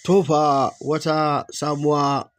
To fa, wata sabuwa.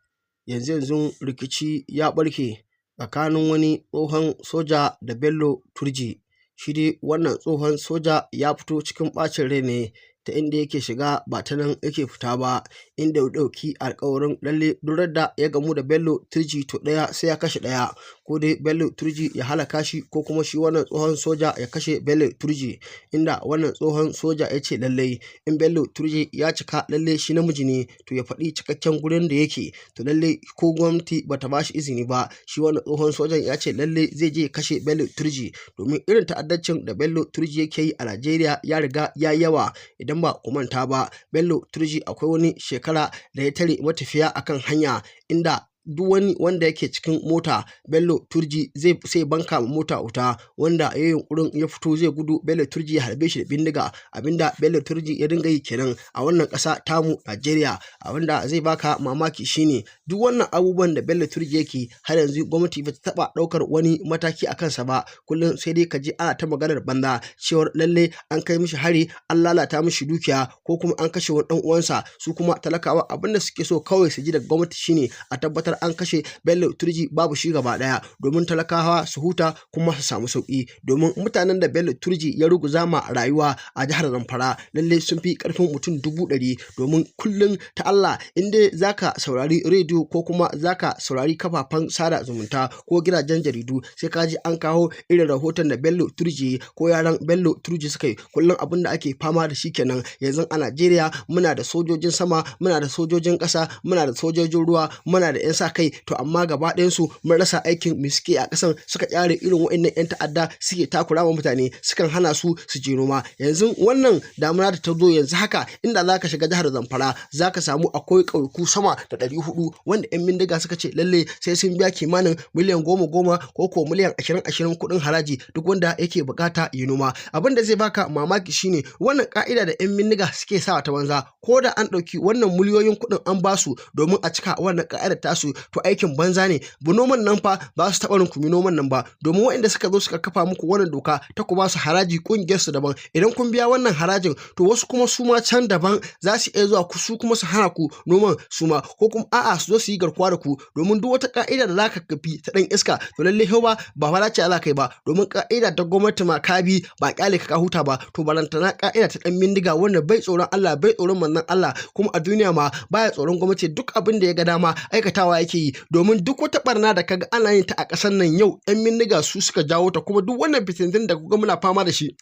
Yanzu yanzu rikici ya ɓarke tsakanin wani tsohon soja da Bello Turji. Shi dai wannan tsohon soja ya fito cikin ɓacin rai ne, ta inda yake shiga ba ta nan yake fita ba, inda ya ɗauki alkawarin lalle duk da ya gamu da Bello Turji, to ɗaya sai ya kashe ɗaya, ko dai Bello Turji ya halaka shi, ko kuma shi wannan tsohon soja ya kashe Bello Turji. Inda wannan tsohon soja ya ce lallai in Bello Turji ya cika lalle shi namiji ne, to ya faɗi cikakken gurin da yake. To lallai ko gwamnati bata ba shi izini ba, shi wannan tsohon sojan ya ce lalle zai je kashe Bello Turji, domin irin ta'addancin da Bello Turji yake yi a Najeriya ya riga ya yawa. Idan ba ku manta ba, Bello Turji akwai wani shekara da ya tare matafiya akan hanya, inda duk wani wanda yake cikin mota, Bello Turji zai sai banka ma mota wuta. Wanda ya yunkurin ya fito zai gudu, Bello Turji ya harbe shi da bindiga. Abinda Bello Turji ya dinga yi kenan a wannan ƙasa tamu Najeriya. Abinda zai baka mamaki shine duk wannan abubuwan da Bello Turji yake, har yanzu gwamnati ba ta taɓa ɗaukar wani mataki a kansa ba. Kullum sai dai ka ji ana ta maganar banza cewar lalle an kai mishi hari, an lalata mishi dukiya, ko kuma an kashe wani ɗan uwansa. Su kuma talakawa, abinda suke so kawai su ji daga gwamnati shine a tabbatar an kashe Bello Turji, babu shi gaba daya, domin talakawa su huta kuma su samu sauki. Domin mutanen da Bello Turji ya ruguza ma rayuwa a jihar Zamfara lalle sun fi karfin mutum 100,000. Domin kullum ta Allah, in dai zaka saurari rediyo ko kuma zaka saurari kafafen sada zumunta ko gidajen jaridu, sai ka ji an kawo irin rahoton da Bello Turji ko yaran Bello Turji suka yi. Kullum abin da ake fama da shi kenan yanzu a Najeriya. Muna da sojojin sama, muna da sojojin ƙasa, muna da sojojin ruwa, muna da 'yan sa kai, to amma gaba ɗayansu mun rasa aikin me suke a ƙasan. Suka kyare irin wa'annan 'yan ta'adda suke takura wa mutane, sukan hana su su je noma. Yanzu wannan damuna da ta zo yanzu haka, inda za ka shiga jihar Zamfara, za ka samu akwai ƙauyuku sama da 400 wanda 'yan bindiga suka ce lalle sai sun biya kimanin miliyan goma goma ko ko miliyan ashirin ashirin kuɗin haraji, duk wanda yake bukata yi noma. Abin da zai baka mamaki shine wannan ka'ida da 'yan bindiga suke sawa ta banza. Ko da an ɗauki wannan miliyoyin kuɗin an basu domin a cika wannan ka'idar tasu, to aikin banza ne. Bu noman nan fa ba su taɓa rukumi noman nan ba, domin waɗanda suka zo suka kafa muku wannan doka ta ku ba su haraji, ƙungiyar su daban. Idan kun biya wannan harajin, to wasu kuma su ma can daban za su iya zuwa su kuma su hana ku noman su ma, ko kuma a'a, su zo su yi garkuwa da ku. Domin duk wata ka'ida da zaka kafi ta ɗan iska, to lalle ba ba fa ce za ka yi ba. Domin ka'ida ta gwamnati ma ka bi, ba kyale ka huta ba, to balantana ka'ida ta ɗan bindiga wanda bai tsoron Allah, bai tsoron manzon Allah, kuma a duniya ma baya tsoron gwamnati, duk abin da ya ga dama aikatawa yake yi. Domin duk wata barna da kaga ana yin ta a ƙasar nan yau, 'yan bindiga su suka jawo ta. Kuma duk wannan fitintun da kuga muna fama da shi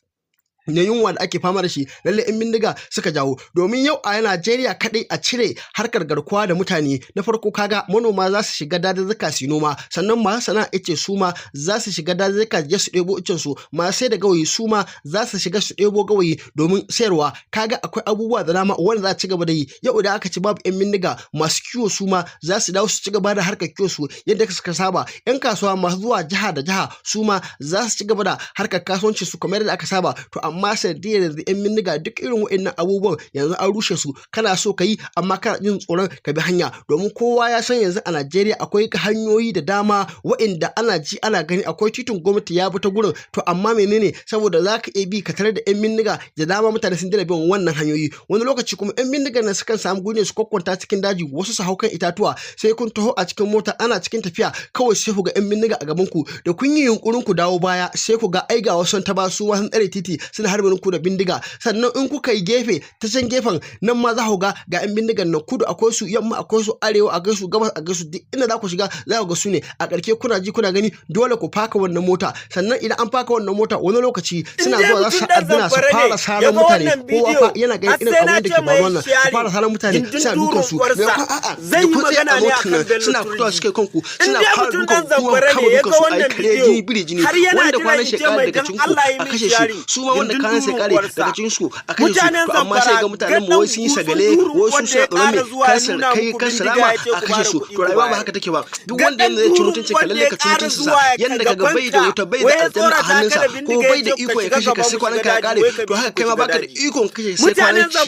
na yunwa da ake fama da shi, lalle in bindiga suka jawo. Domin yau a Najeriya kadai, a cire harkar garkuwa da mutane na farko, kaga manoma za su shiga dazuzzuka su noma, sannan masu sana'a ice su ma za su shiga dazuzzuka je su ɗebo icen su, masu sai da gawayi su ma za su shiga su ɗebo gawayi domin sayarwa. Kaga akwai abubuwa da dama wanda za a ci gaba da yi. Yau idan aka ci babu yan bindiga, masu kiwo su ma za su dawo su ci gaba da harkar kiwo su yadda suka saba. Yan kasuwa masu zuwa jiha da jiha su ma za su ci gaba da harkar kasuwanci su kamar yadda aka saba. To amma sanadiyar yanzu yan bindiga, duk irin wa'annan abubuwan yanzu an rushe su. Kana so ka yi, amma kana jin tsoron ka bi hanya, domin kowa ya san yanzu a Najeriya akwai hanyoyi da dama wa'inda ana ji ana gani akwai titin gwamnati ya bi ta gurin. To amma menene? Saboda za ka iya bi ka tare da yan bindiga da dama, mutane sun daina bin wannan hanyoyi. Wani lokaci kuma yan bindigan nan sukan samu guri su kwakwanta cikin daji, wasu su hau kan itatuwa. Sai kun taho a cikin mota, ana cikin tafiya, kawai sai ku ga yan bindiga a gaban ku. Da kun yi yunkurin ku dawo baya, sai ku ga ai ga wasu ta ba su sun tsare titi, suna harbin ku da bindiga. Sannan in kuka yi gefe ta can gefen nan ma, za ku ga ga yan bindigan nan. Kudu akwai su, yamma akwai su, arewa akwai su, gabas akwai su, duk inda za ku shiga za ku ga su ne. A ƙarshe kuna ji kuna gani dole ku faka wannan mota. Sannan idan an faka wannan mota, wani lokaci suna zuwa za su adduna su fara saran mutane. Kowa fa yana ganin irin abin da ke faruwa nan, su fara saran mutane, suna dukan su. Maimakon a'a, da kun tsaya a motar nan, suna fitowa suke kanku, suna fara dukan ku, kuma kama dukan su, ai kare jini biri jini. Wanda kwanan shekara daga cikin ku a kashe shi, su ma wanda kwanan shekara daga cikin su a kashe su. To amma sai ga mutanen mu wai sun yi sagale, wai su suna tsoron me? Kar kai kar salama a kashe su. To rayuwa ba haka take ba. Duk wanda yanzu zai ci mutuncin ka, lalle ka ci mutuncin sa. Yanda kaga bai da wuta, bai da aljanna a hannunsa, ko bai da iko ya kashe ka sai kwanan ka ya kare, to haka kai ma baka da ikon kashe sai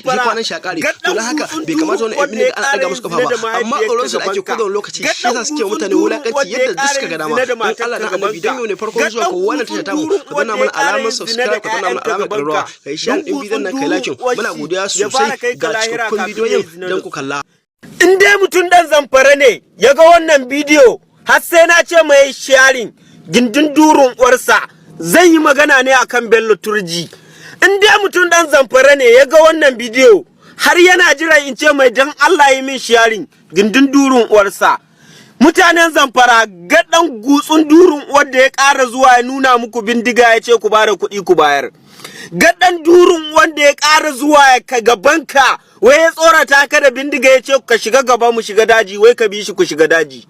kwanan shi ya kare. To don haka bai kamata wani yan bindiga ana ɗaga musu kafa ba. Amma tsoron su da ake kowane lokaci, shi yasa suke mutane wulakanci yadda duk suka ga dama. Don Allah dan Annabi, dan yau ne farkon zuwa ko wannan tasha tamu, ka danna mana alamar subscribe, ka danna mana alamar alamar gaban ƙararrawa, ka. kai share din bidiyon nan, kai like. Muna godiya Ya fara sosai. kai ka Ga lahira cikakkun kafin ya yi bidiyoyin zina don da ku kalla. In dai mutum dan Zamfara ne ya ga wannan bidiyo, har sai na ce mai sharing, gindin durun uwarsa. Zan yi magana ne akan Bello Turji. In dai mutum dan Zamfara ne ya ga wannan bidiyo, har yana jiran in ce mai dan Allah yi min sharing, gindin durun uwarsa. Mutanen Zamfara, gaɗan gutsun durun wanda ya ƙara zuwa ya nuna muku bindiga ya ce ku bada kuɗi ku bayar, gaɗan durun wanda ya ƙara zuwa ya ka gabanka, wai ya tsorata ka da bindiga ya ce ka shiga gaba mu shiga daji, wai ka bi shi ku shiga daji.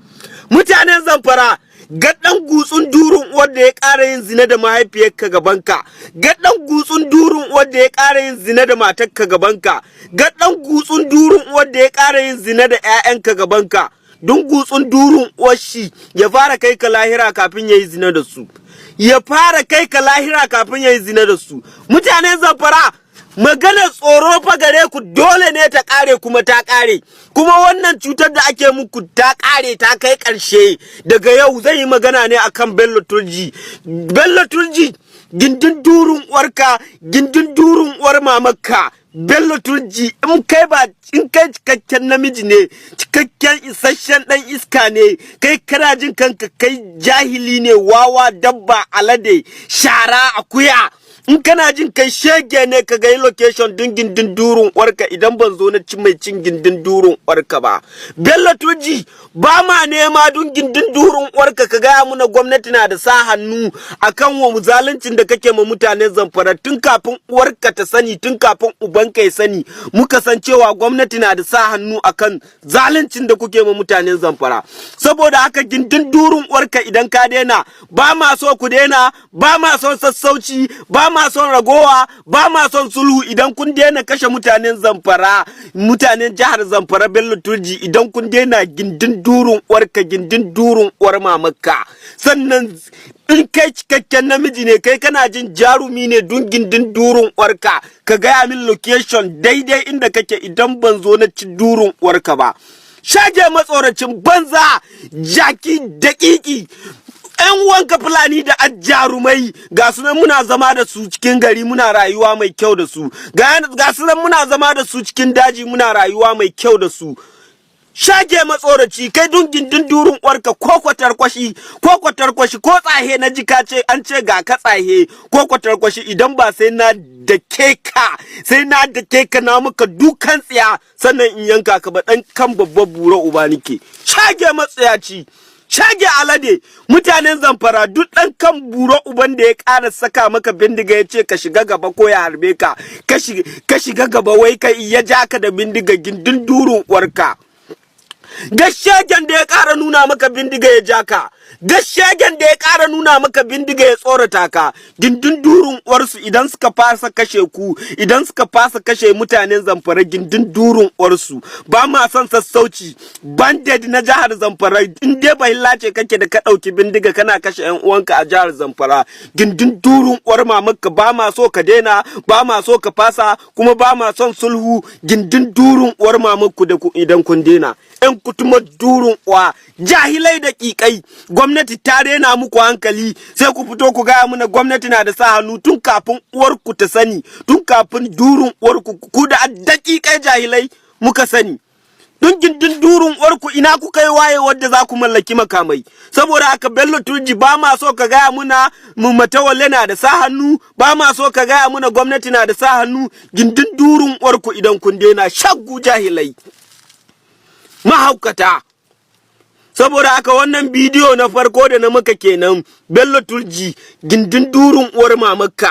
Mutanen Zamfara, gaɗan gutsun durun wanda ya ƙara yin zina da mahaifiyarka gabanka, gaɗan gutsun durun wanda ya ƙara yin zina da matarka gabanka, gaɗan gutsun durun wanda ya ƙara yin zina da 'ya'yanka gabanka, dun gutsun durun uwarshi ya fara kai ka lahira kafin ya yi zina da su, ya fara kai ka lahira kafin ya yi zina da su. Mutanen Zamfara, maganar tsoro fa gare ku dole ne ta kare, kuma ta kare, kuma wannan cutar da ake muku ta kare, ta kai ƙarshe daga yau. Zan yi magana ne akan Bello Turji. Bello Turji, gindin durun uwarka, gindin durun uwar mamakka. Bello Turji, in kai ba in kai cikakken namiji ne, cikakken isasshen dan iska ne kai, kana jin kanka kai jahili ne, wawa, dabba, alade, shara, akuya, in kana jin kai shege ne, ka ga location din gindin durun uwarka idan ban zo na ci mai cin gindin durun uwarka ba. Bello Turji, ba ma nema dun gindin durun uwarka ka gaya muna gwamnati na da sa hannu akan wa zaluncin da kake ma mutanen Zamfara. Tun kafin uwarka ta sani, tun kafin ubanka ya sani, muka san cewa gwamnati na da sa hannu akan zaluncin da kuke ma mutanen Zamfara. Saboda haka, gindin durun uwarka idan ka daina. Ba ma so ku daina, ba ma son sassauci, ba ma son ragowa, ba ma son sulhu. Idan kun daina kashe mutanen Zamfara, mutanen jihar Zamfara, Bello Turji, idan kun daina, gindin durun uwarka, gindin durun uwar mamakka. Sannan in kai cikakken namiji ne kai, kana jin jarumi ne, dun gindin durun uwarka ka gaya min location daidai inda kake idan ban zo na ci durun uwarka ba. Shage matsoracin banza, jaki, daƙiƙi. ‘Yan uwanka Fulani da ajarumai, ga su nan muna zama da su cikin gari, muna rayuwa mai kyau da su. Ga su nan muna zama da su cikin daji, muna rayuwa mai kyau da su. Shage matsoraci kai, dun gindin durun uwarka, ko kwatar kwashi, ko kwatar kwashi, ko tsahe na jika ce an ce ga ka tsahe, ko kwatar kwashi, idan ba sai na dake ka, sai na dake ka na muka dukan tsiya sannan in yanka ka ba. Dan kan babbar bura uba nike. Shage matsayaci, shage alade. Mutanen Zamfara, duk dan kan buro uban da ya ƙara saka maka bindiga ya ce ka shiga gaba ko ya harbe ka, ka shiga gaba, wai ka ya ja ka da bindiga, gindin durun uwarka. Gashegen da ya ƙara nuna maka bindiga ya ja ka, gashegen da ya ƙara nuna maka bindiga ya tsorata ka, gindin durun uwarsu idan suka fasa kashe ku, idan suka fasa kashe mutanen Zamfara, gindin durun uwarsu. Ba ma son sassauci. Bandit na jihar Zamfara, in dai bahilla ce kake da ka ɗauki bindiga kana kashe yan uwanka a jihar Zamfara, gindin durun uwar mamanka. Ba ma so ka daina, ba ma so ka fasa, kuma ba ma son sulhu. Gindin durun uwar mamanku da ku idan kun daina. Yan kutuma durun uwa, jahilai da ƙiƙai, gwamnati ta rena muku hankali, sai ku fito ku gaya mana gwamnati na da sa hannu. Tun kafin uwarku ta sani, tun kafin durun uwarku, ku da daƙiƙai jahilai, muka sani. Dun gindin durun uwarku, ina kuka yi waye wadda za ku mallaki makamai? Saboda haka, Bello Turji, ba ma so ka gaya muna mu Matawalle na da sa hannu, ba ma so ka gaya muna gwamnati na da sa hannu. Gindin durun uwarku idan kun daina. Shaggu jahilai, mahaukata. Saboda haka, wannan bidiyo na farko da na maka kenan, Bello Turji, gindin durun uwar mamakka.